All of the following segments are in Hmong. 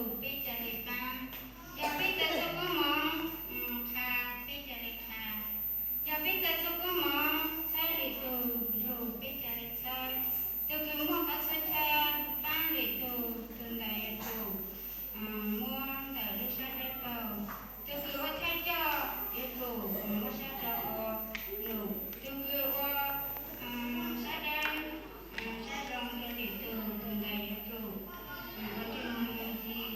lug, peb ca le paab. Yog peb tau txuj koob moov qha, peb ca le qha. Yog peb tau txuj koob moov txhawb lwm tug lug, peb ca le txhawb. Tug kws muaj qhov txhua chaw paab lwm tug, tug ntawd yuav tsum muab ntawm lub sab nraub qaum. Tug kws ua thawj coj yuav tsum muab sab rau ua num. Tug kws ua sab dawb sab zoo rau lwm tug, tug ntawd yuav tsum ua coj moog ntxiv.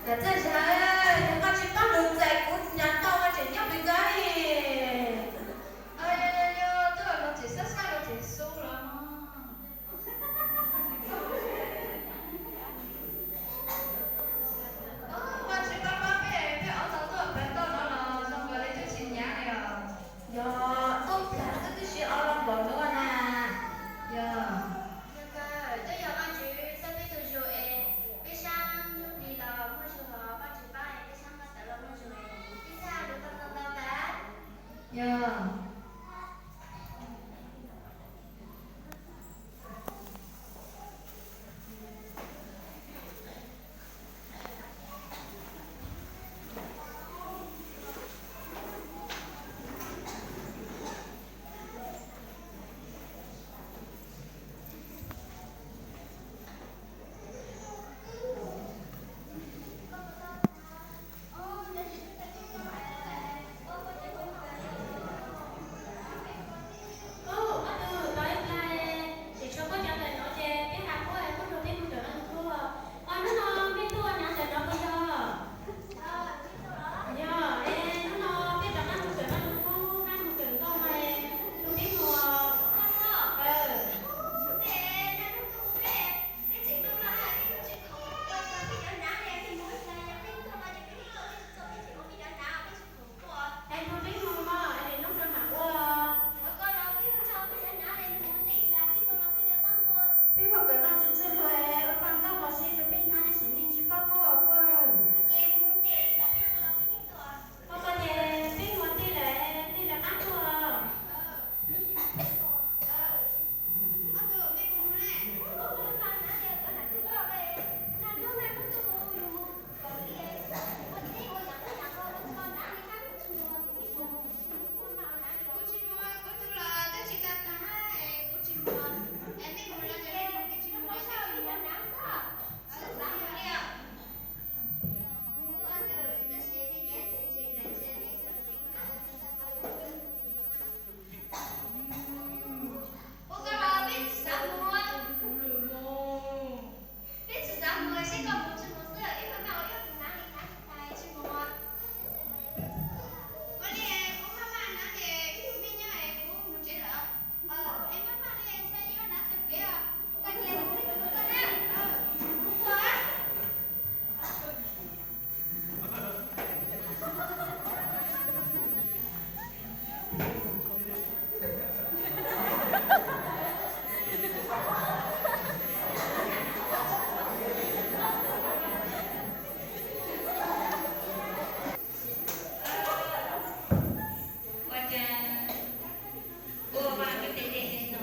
Cov txawj ntshai, nws koj tsis paub lus txais kuv nyob ntau mas tseem nyob pem koj li. Yog yog yog, twb los tseem xab xab los tseem xub los. Vaj tswv pab pab peb, peb ob tau tuaj pem toj no los zoo nkaus li twb tsis hnyav li os. Yog, tuaj plam xwb twb siv ob los npaum no na. Yog. Twb yog Vaj tswv txhawb peb tus zug es peb sab ntsuj plig los muaj zug, Vaj tswv pab es peb sab npaj tawv los muaj zug, peb sab lus tau tau tau tas. Yog. Ub, ob tug tos ib plag, tseem tshuav puab cov ntawm no ces peb hais puab es puab nrog peb mus ntawm no tus kub. Os, hnub no mej tuaj nyob ntawm no puas yog? Yog, es hnub no peb rov qab mus ntawm no tus kub, qab mus ntawm nkauj no es nrog peb mus. Es nrog peb mus mog, es lwm hnub rov mam ua. Peb mus kawm Vajtswv txuj lug es ua paj ntaub qos sib rau peb hnab, sim neej tsis paub qub os puag. Ua koj ces peb mus tij lawm, tij lawv qab tuaj. Kuv tsis mus, kuv tus los twb tsis tau tag, es kuv tsis mus, es mej mus los ces mej mus, mej tsis mus los ces tsis mus. Ua koj los peb tsis xav mus. Peb tsis xav mus, seb koj mus tsis mus xwb, ib maj maj ua ib tug hnav li hnav tsis tag tsis mus. Ua li kuv maj maj hnav ces ib tug me nyuam es kuv mus tsev lawm. Es maj maj li ntshai yuav hnav tag kev os. Koj cia kuv mus koj na. Kuv tuaj. Ua cas ua vaj lub ntev ntev no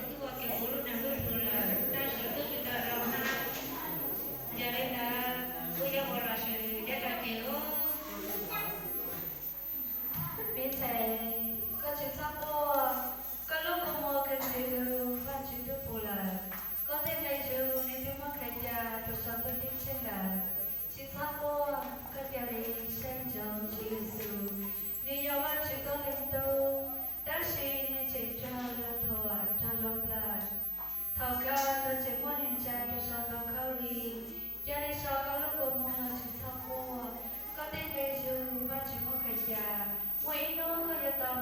twb ua kiag kuv lub neej lub hluas lawm tab sis twb tsis tau zoo na. Yog li ntawd kuv yuav ua los sis yuav tso ceg ub. Me ntxhais, koj tsis txhob quaj, koj lub kua muag kawg ntxim hlub Vajtswv twb pum lawm. Koj tej nqe zug nws twb muab khaws cia rau saum ntuj ceeb tsheej lawm. Tsis txhob quaj, koj cia li saib ntsoov Tswv Yexus. Nws yog Vajtswv koj leej tub, tab sis nws tseem raug luag thuam, raug luag nplawm. Thaum kawg luag tseem muab nws ntsia rau saum ntoo khaub lig. Cia li so koj lub kua muag, tsis txhob quaj. Koj tej nqe zug Vajtswv muab khaws cia. Muaj ib hnub koj yuav tau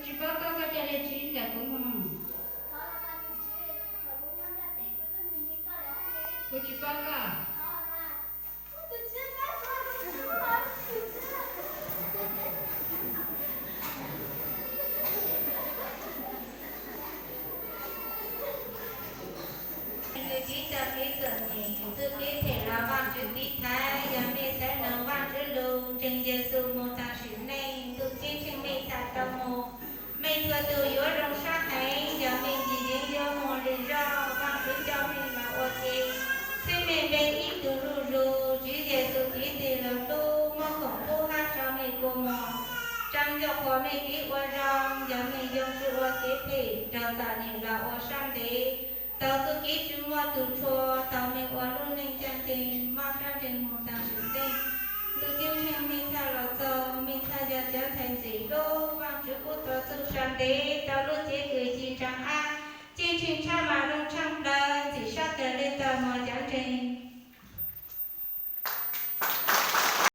Tsis paub koj, koj cia li ntawm kuv mog. Kuv tsis paub koj. Nws tib co kev txom nyem, nws txuj kev phem los Vajtswv tiv thaiv, yog mej xaiv noog Vajtswv lug, ntseeg Yexus moog taag sim neej, ntuj ceeb tsheej mej txhaj tau moog. Mej txhua tug yuav zoo sab heev, yog mej ntseeg yuav moog lwm zog, Vajtswv coj mej los ua ke, txhib mej npe ib tug zuj zug, Tswv Yexus cev tig lug hlub, muab khoom pub hab sau mej kua muag, tsaa nco qhuas mej kev ua zoo, yog mej yoo tsi ua kev phem, raug txom nyem los ua sab ntev, taug txuj kev tsi muaj tug tshua, taug mej ua lub neej caj nceeg, mob sab nreeg moog taag sim neej. Ntuj ceeb tsheej mej txhaj los txug, mej txhaj yog cov ntxhais ntxim hlub, Vajtswv pub tau txuj sa ntev, tau lub cev kws ci ntsaa ab, ceeb tsheej tshab mas zoo tshaaj plawg, ntxim sab kawg le taug